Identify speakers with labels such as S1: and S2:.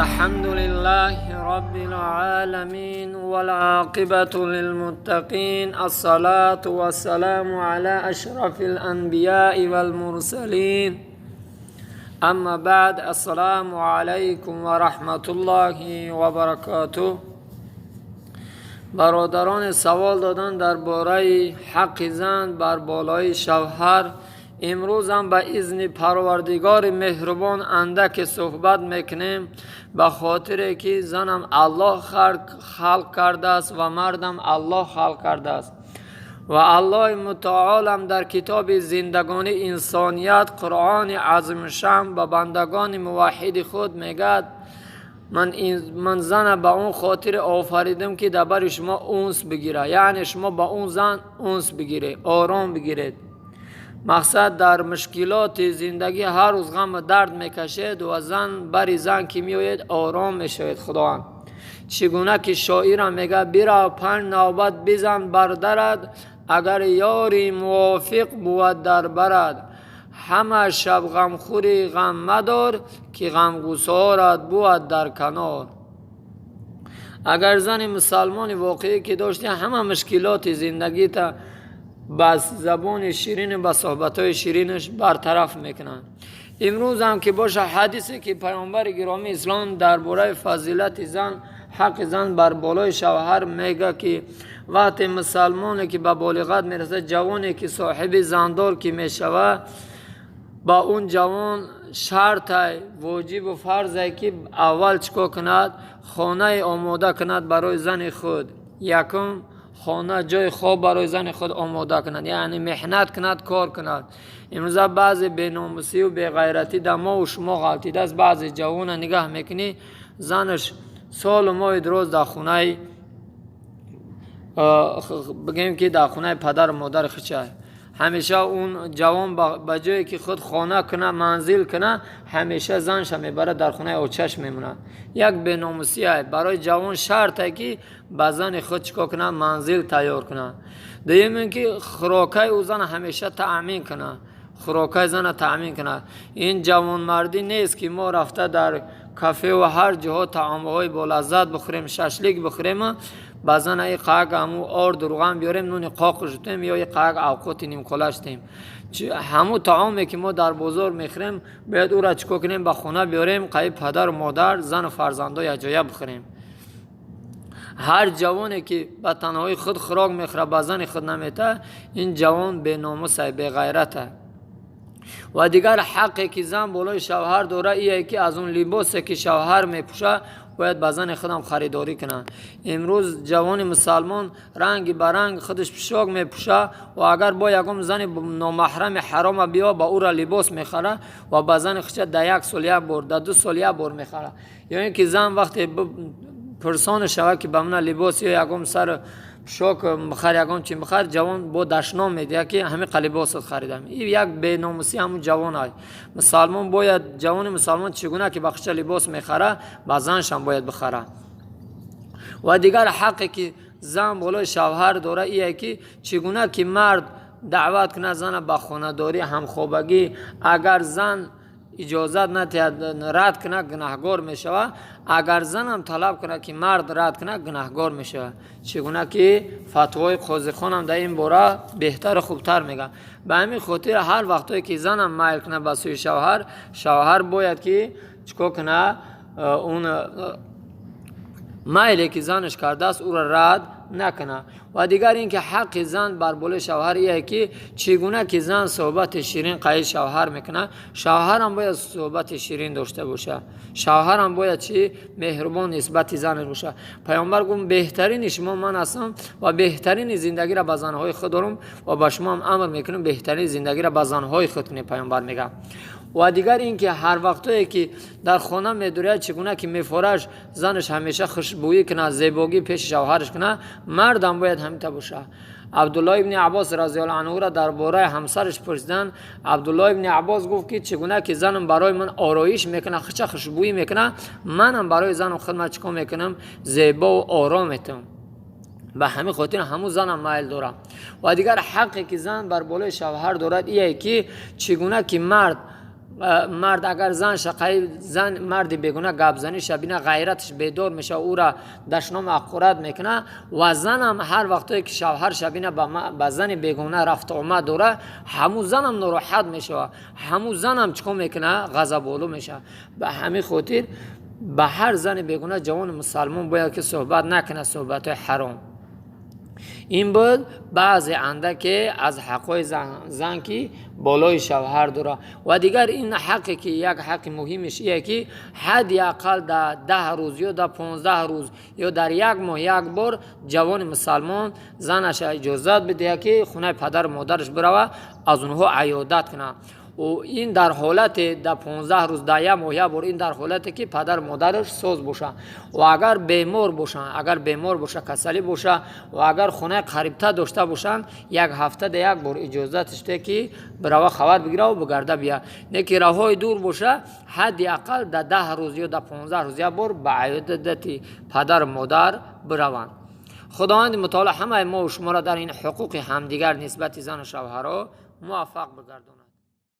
S1: الحمد لله رب العالمين والعاقبة للمتقين، الصلاة والسلام على أشرف الأنبياء والمرسلين، أما بعد، السلام عليكم ورحمة الله وبركاته. Бародарон савол додан дар бораи ҳаққи зан бар болои шавҳар. Имрӯзам ба изни Парвардигори меҳрубон андаке суҳбат мекунем, ба хотире ки занам Аллоҳ халқ кардааст ва мардам Аллоҳ халқ кардааст ва Аллоҳи мутаолам дар китоби зиндагонии инсоният, Қуръони азимшам, ба бандагони муваҳҳиди худ мегӯяд: Ман зана ба он хотир офаридам, ки дар бари шумо унс бигира, яъне шумо ба он зан унс бигиред, ором бигиред. Мақсад, дар мушкилоти зиндагӣ ҳар рӯз ғаму дард мекашед ва зан бари зан ки меоед, ором мешавед. Худованд чӣ гуна ки шоирам мегӯяд: «Бирав, панҷ навбат бизан бар дарат, агар ёри мувофиқ бувад дар барат. Ҳама шаб ғамхӯри ғам мадор, ки ғамгусорат бувад дар канор». Агар зани мусалмони воқеӣ ки дошти, ҳама мушкилоти зиндагита ба забони ширину ба суҳбатҳои ширинаш бартараф мекунанд. Имрӯзам ки боша, ҳадисе ки паёмбари гиромии ислом дар бораи фазилати зан, ҳаққи зан бар болои шавҳар мега, ки вақте мусалмоне ки ба болиғат мерасад, ҷавоне ки соҳиби зандор ки мешавад, ба он ҷавон шартай, воҷибу фарзе, ки аввал чӣ кор кунад? Хонае омода кунад барои зани худ. Якум, хона, ҷои хоб барои зани худ омода кунад, яъне меҳнат кунад, кор кунад. Имрӯза баъзе беномусию беғайратӣ дар мову шумо ғалтидааст. Баъзе ҷавона нигаҳ мекунӣ, занаш солу моҳи дуроз дар хонаи, бигем ки, дар хонаи падару модари худша. Ҳамеша он ҷавон ба ҷое ки худ хона куна, манзил куна, ҳамеша занша мебарад, дар хонаи очаш мемонад. Як беномусия. Барои ҷавон шарте, ки ба зани худ чӣ кор кунад? Манзил тайёр кунад. Дуюм ин ки хӯрокаи ӯ зана ҳамеша таъмин кунад, хӯрокаи зана таъмин кунад. Ин ҷавонмардӣ нест, ки мо рафта дар кафеву ҳар ҷоҳо таомҳои болаззат бихӯрем, шашлик бихӯрем, ба зана и қаак ҳаму орду руған биёрем, нуни қоқ шутем ё и қаак авқоти нимкола шутем. Ҳаму таоме ки мо дар бозор мехӯрем, бояд ӯра чӣ кор кунем? Ба хона биёрем, қаи падару модар, зану фарзандо якҷоя бихӯрем. Ҳар ҷавоне ки ба танҳои худ хӯрок мехӯрад, ба зани худ наметаҳад, ин ҷавон беномуса, беғайрата. Ва дигар ҳаққе ки зан болои шавҳар дора, ие ки аз он либосе ки шавҳар мепӯшад, бояд ба зани худам харидорӣ кунад. Имрӯз ҷавони мусалмон ранги ба ранг худаш пӯшок мепӯшад ва агар бо ягон зани номаҳрами ҳарома биё, ба ӯра либос мехарад ва ба зани худша дар як сол як бор, дар 2 сол як бор мехарад. Ё ин ки зан вақте пурсона шавад, ки ба мана либос ё ягон сар пӯшок бихар, ягон чи бихар, ҷавон бо дашном медиҳад, ки ҳамин қа либосат харидам. Ин як беномусӣ ҳамун ҷавон аст. Мусалмон бояд, ҷавони мусалмон чӣ гуна ки ба худша либос мехарад, ба заншам бояд бихарад. Ва дигар ҳаққе ки зан болои шавҳар дора, ие ки чӣ гуна ки мард даъват кунад зана ба хонадорӣ, ҳамхобагӣ, агар зан иҷозат надиҳад, рад кунад, гунаҳгор мешавад. Агар занам талаб кунад, ки мард рад кунад, гунаҳгор мешавад. Чӣ гуна ки фатвои қозихонам дар ин бора беҳтару хубтар мегӯяд. Ба ҳамин хотир ҳар вақтое ки занам майл кунад ба сӯи шавҳар, шавҳар бояд ки чӣ кор кунад? Он майле ки занаш кардааст, ӯро рад накунад. Ва дигар ин ки ҳаққи зан бар болои шавҳар ие, ки чӣ гуна ки зан суҳбати ширин қаи шавҳар мекунад, шавҳарам бояд суҳбати ширин дошта бошад, шавҳарам бояд чӣ? Меҳрубон нисбати занаш бошад. Паёмбар гуфт: «Беҳтарини шумо ман ҳастам ва беҳтарини зиндагиро ба занҳои худ дорам ва ба шумоам амр мекунам, беҳтарини зиндагиро ба занҳои худ кунед», паёмбар мегӯяд. Ва дигар ин ки ҳар вақтое ки дар хона медуряд, чӣ гуна ки мефораш занаш ҳамеша хушбӯӣ кунад, зебогӣ пеши шавҳараш кунад, мардам бояд ҳамита бошад. Абдулло ибни Аббос разиаллоҳу анҳура дар бораи ҳамсараш пурсиданд. Абдулло ибни Аббос гуфт, ки чӣ гуна ки занам барои ман ороиш мекунад, хича хушбӯӣ мекунад, манам барои занам хидмат чӣ кор мекунам? Зебову ором метавам. Ба ҳамин хотир ҳамун занам майл дорам. Ва дигар ҳаққе ки зан бар болои шавҳар дорад, ие ки чӣ гуна ки мард Мард агар зан шақаи зан марди бегуна гапзаниша бина, ғайраташ бедор мешава, ӯра дашном ҳақорат мекуна. Ва занам ҳар вақтое ки шавҳарша бина ба зани бегуна рафту омад дора, ҳамун занам нороҳат мешава, ҳамун занам чӣ кор мекуна? Ғазаболу мешава. Ба ҳамин хотир ба ҳар зани бегуна ҷавони мусалмон бояд ки суҳбат накунад суҳбатҳои ҳаром. Ин буд баъзе андаке аз ҳақҳои зан, ки болои шавҳар дорад. Ва дигар ин ҳақе ки як ҳаққи муҳимиш ие, ки ҳадди ақал дар 10 рӯз ё дар 15 рӯз ё дар як моҳ як бор ҷавони мусалмон занаша иҷозат бидиҳад, ки хонаи падару модараш бирава, аз онҳо аёдат кунад. Ин дар ҳолате дар 15 рӯз, дар як моҳ як бор, ин дар ҳолате ки падару модараш соз бошанд. Ва агар бемор бошанд, агар бемор боша, касалӣ боша ва агар хонаи қарибтар дошта бошанд, як ҳафта да як бор иҷозаташ де, ки бирава, хабар бигира ва бигарда бия. Не ки роҳҳои дур боша, ҳадди ақал дар 10 рӯз ё дар 15 рӯз як бор ба аёдати падару модар бираванд. Худованди мутаоло ҳамаи мо шуморо дар ин ҳуқуқи ҳамдигар нисбати зану шавҳаро муваффақ бигардонад.